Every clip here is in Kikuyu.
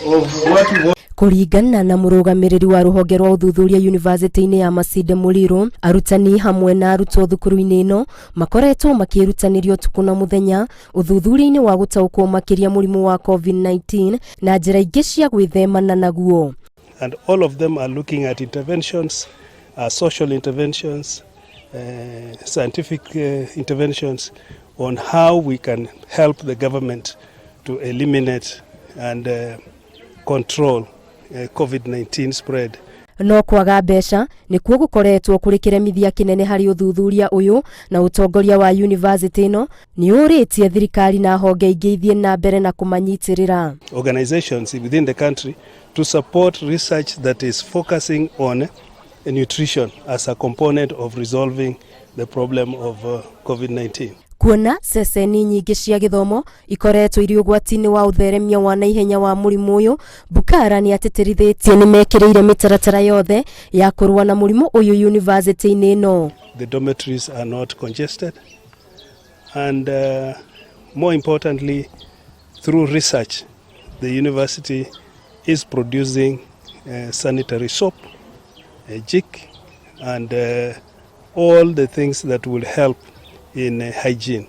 Of what we want. Kũringana na mũrũgamĩrĩri wa rũhonge rwa ũthuthuria yunivasĩtĩ-inĩ ya Masinde Muliro, arutani hamwe na arutwo thukuru-inĩ ĩno makoretwo makĩĩrutanĩria ũtukũ na mũthenya ũthuthuria-inĩ wa gũtaũkwo makĩria mũrimũ wa COVID-19 na njĩra ingĩ cia gwĩthemana naguo. And all of them are looking at interventions, social interventions, scientific interventions on how we can help the government to eliminate and control COVID-19 spread. No kwaga mbeca nĩkuo gũkoretwo kũrĩ kĩremithia kĩnene harĩ ũthuthuria ũyũ, na ũtongoria wa yunivasĩtĩ ĩno nĩ ũrĩtie thirikari na honge ingĩ ithiĩ na mbere na kũmanyitĩrĩra. Organizations within the country to support research that is focusing on nutrition as a component of resolving the problem of COVID-19. Kuona ceceni nyingĩ cia gĩthomo ikoretwo irĩ ũgwati-inĩ wa ũtheremia wa naihenya wa mũrimũ ũyũ, Bukara nĩ atĩtĩrithĩtie nĩ mekĩrĩire mĩtaratara yothe ya kũrũa na mũrimũ ũyũ yunivasĩtĩ-inĩ ĩno. The dormitories are not congested, and more importantly, through research, the university is producing sanitary soap, Jik, and all the things that will help in hygiene.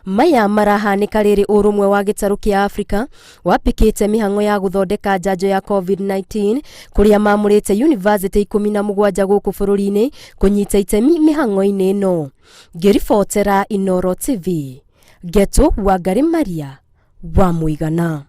Maya marahanĩka rĩrĩ ũrũmwe wa gĩtarũ kĩa Afrika wambĩkĩte mĩhang'o ya gũthondeka njanjo ya COVID-19, kũrĩa mamũrĩte yunivasĩtĩ 17 gũkũ bũrũri-inĩ kũnyita itemi mĩhang'o-inĩ ĩno. Ngĩribotera Inoro TV, Ngetu Wangari Maria wa Mũigana.